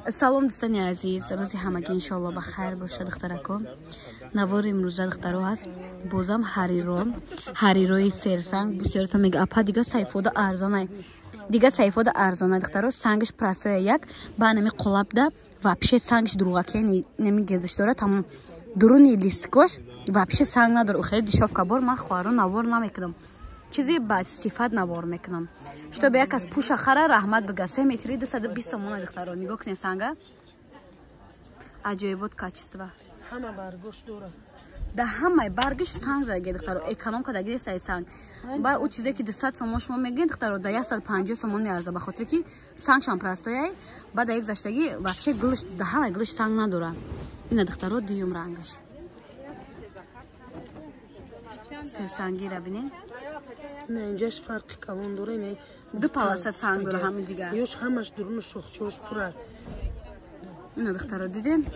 Салом, дӯстони азиз, рӯзи ҳамагӣ иншоалло ба хайр бошад, духтарако. Навори имрӯза, духтаро, ҳаст бозам ҳариро, ҳарирои серсанг. Бисёртон мега: «Апа, дига сайфода арзонай, дига сайфода арзонай». Духтаро, сангаш простая, як ба нами қолабда вообще сангш дуруғаки, нами гирдиш дора, тамом. Дуруни листкош вообще санг надора, хеле дешёвка бор. Ман, хоҳаро, навор намекунам, чизи ба сифат навор мекунам, чтобы як аз пуша хара, раҳмат бига. 3 метри 220 сомона, духтаро, нигоҳ кунед, санга аҷоибот, качество. Ҳама баргош дора. Да, ҳамаи баргиш санг задаги, духтаро, эконом кадаги сай санг. Ба ӯ чизе ки 200 сомон шумо мегӯед, духтаро, да 150 сомон меарза, ба хотире ки сангшам простояй. Баъд як гузаштагӣ вообще гулш, да ҳамаи гулш санг надора. Ина, духтаро, дуюм рангаш серсангира бинед. Не, инҷаш фарқи калон дора, не? Ду полоса санг дора, ҳами дигар. Ёш ҳамаш дуруну шохчаош пура. Ина, духтаро, дидем?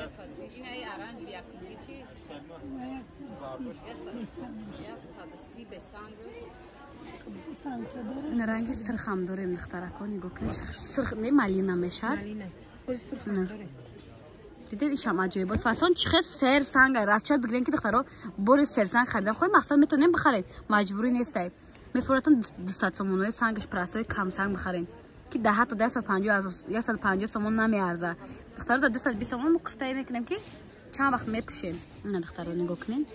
Ина, ранги сирхам дорем, духтарако, нигоҳ кунед. Сирх не, малина мешад. Дидем, ишам аҷоибот фасон, чихе сер санга. Расчёт бигирем, ки, духтаро, бори серсанг харидам хоҳи мақсад метавонем бихаред, маҷбурӣ нестай. Мефуратон 200 сомонои сангаш простои камсанг бихарем, ки да ҳатто 150 сомон намеарза, духтаро. Да 220 сомон мо куфтае мекунем, ки чанд вақт мепӯшем. Ина, духтаро, нигоҳ кунед,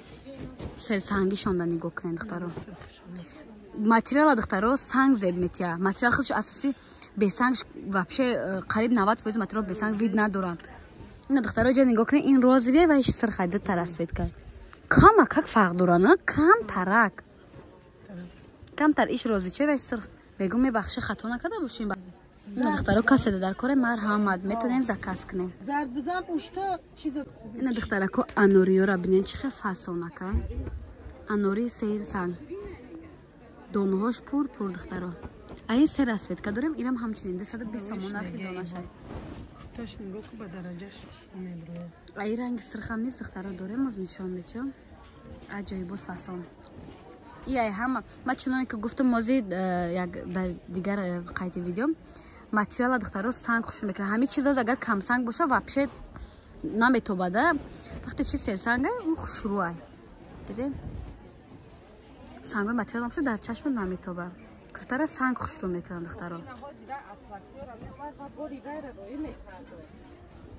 серсангишонда нигоҳ кунед, духтаро, материала. Духтаро, санг зеб метия, материал худш асосӣ бесанг вообще қариб 90% материал бесанг вид надоранд. Ина, духтаро, ҷа нигоҳ кунед, ин розовый ва иш сирхай, дута расцветка кама как фарқ доранд, камтарак, камтар. Иш розовый ва иш сирх. Мегум, мебахши, хато накарда бошем. Ина, духтаро, касе дар кори марҳамат, метонед заказ кунед. Ина, духтарако, анориёра бинед, чӣ хел фасонака, анори сейрсанг, донаҳош пур пур, духтаро. А ин се расцветка дорем, инам ҳамчунин 220 сомон нархи донашай. А ин ранги сирхам нест, духтаро, дорем, оз нишон метиҳам. Аҷоибот фасон и ай ҳама. Ма чуноне ки гуфтам, мози як дар дигар қайди видео, материала, духтаро, санг хуш мекунад. Ҳамин чиз агар камсанг боша, вообще наметобада. Вақте чи серсанга, ӯ хушрӯай, дидем, сангои материал набоша, дар чашма наметоба. Куртара санг хушрӯ мекунад, духтаро.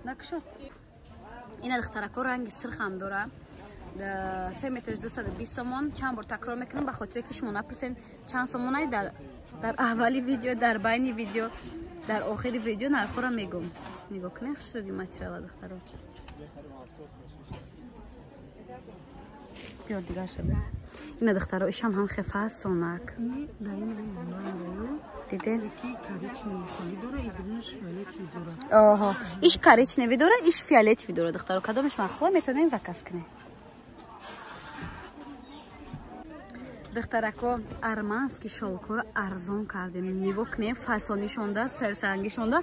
Накушод. Ина, духтарако, ранги сирхам дора, 3 метрш 220 сомон. Чанд бор такрор мекунам, ба хотире ки шумо напурсен чанд сомонай. Дар аввали видео, дар байни видео, дар охири видео нархҳоро мегӯм. Нигоҳ кунед хушрӯги материала, духтаро. Биёр, дигар шуда. Ина, духтаро, ишам ҳам хефасонак, дидед? Оҳо, иш коричневый дора, иш фиолетовый дора, духтаро. Кадомеш махоҳ, метавонем заказ кунем. Духтарако, арманский шёлкҳоро арзон кардем. Нигоҳ кунем, фасонишонда, серсангишонда,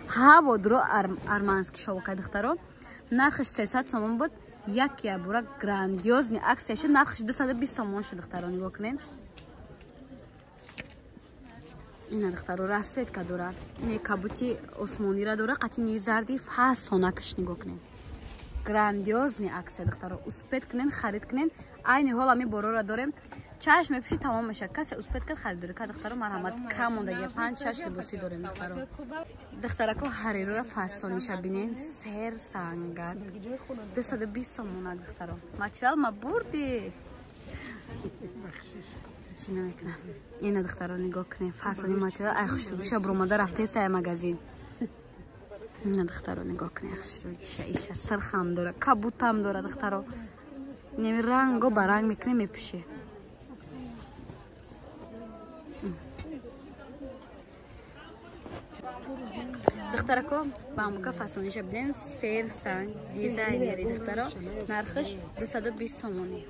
ҳаво дуро. Арманский шёлка, духтаро, нархиш 300 сомон буд, як ябура грандиозный акция шуд, нархиш 220 сомон шуд. Духтаро, нигоҳ кунем. Ина, духтаро, расцветка дора, не кабути осмонира дора, қатини зарди фасонакаш, нигоҳ кунем. Грандиозный акция, духтаро, успеть кунен, харид кунен. Айни ҳол ами борора дорем, чашм мепӯши, тамом мешавад. Касе успеть кард, харидорӣ кард, духтаро, марҳамат. Кам мондаги, панҷ шаш либосӣ дорем, духтаро. Духтарако, ҳарирора фасониша бинен, сер сангак, 220 сомонак. Духтаро, материал ма бурди, чӣ намекунам. Ина, духтаро, нигоҳ кунем, фасони материал, ай хушрӯгиша буромада рафтеста ай магазин. Ина, духтаро, нигоҳ кунем, хушрӯгиша, иша сирхам дора, кабутам дора, духтаро. Неми ранго ба ранг мекунем, мепӯши. Духтарако, бамбука фасониша бинен, сер санг, дизайнери, духтаро, нархиш 220 сомонӣ.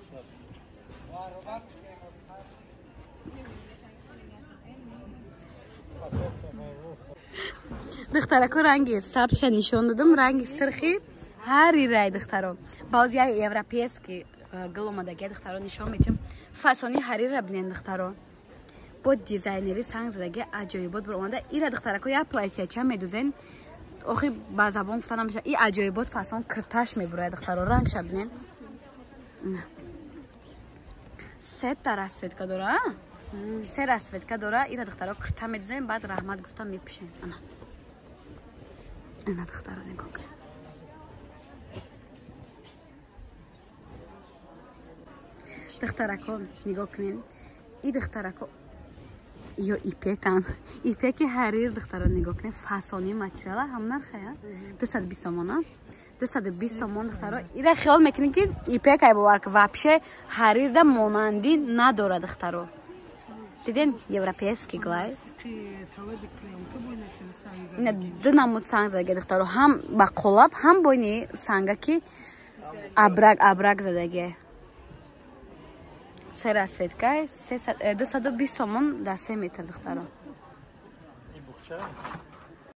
Духтарако, ранги сабзша нишон додам, ранги сирхи ҳари рай, духтаро. Боз як европейский гул омадагия, духтаро, нишон метиҳам. Фасони ҳарира бинен, духтаро, бо дизайнери санг задаги, аҷоибот баромада. Ира, духтарако, як платьяча медузен. Охи ба забон гуфта намеша. И аҷоибот фасон кирташ мебурад, духтаро, рангша бинен. Сета расцветка дора, се расцветка дора. Ира, духтаро, кирта медизем, баъд раҳмат гуфта мепишем. Ана, ана, духтаро, нигоҳ кунед. Духтарако, нигоҳ кунед. И духтарако, ё ипекан, ипеки ҳарир. Духтаро, нигоҳ кунед, фасони материала ҳам нархая 220 сомона, 220 сомон. Духтаро, ира хиёл мекунед, ки ипек ай, бовар ки вообще ҳарирда монандӣ надорад. Духтаро, дидем, европейский глай. Ду намуд санг задаги, духтаро, ҳам ба қолаб, ҳам бойни санга, ки абрак абрак задаги. Се расцветка, 220 сомон дар 3 метр, духтаро.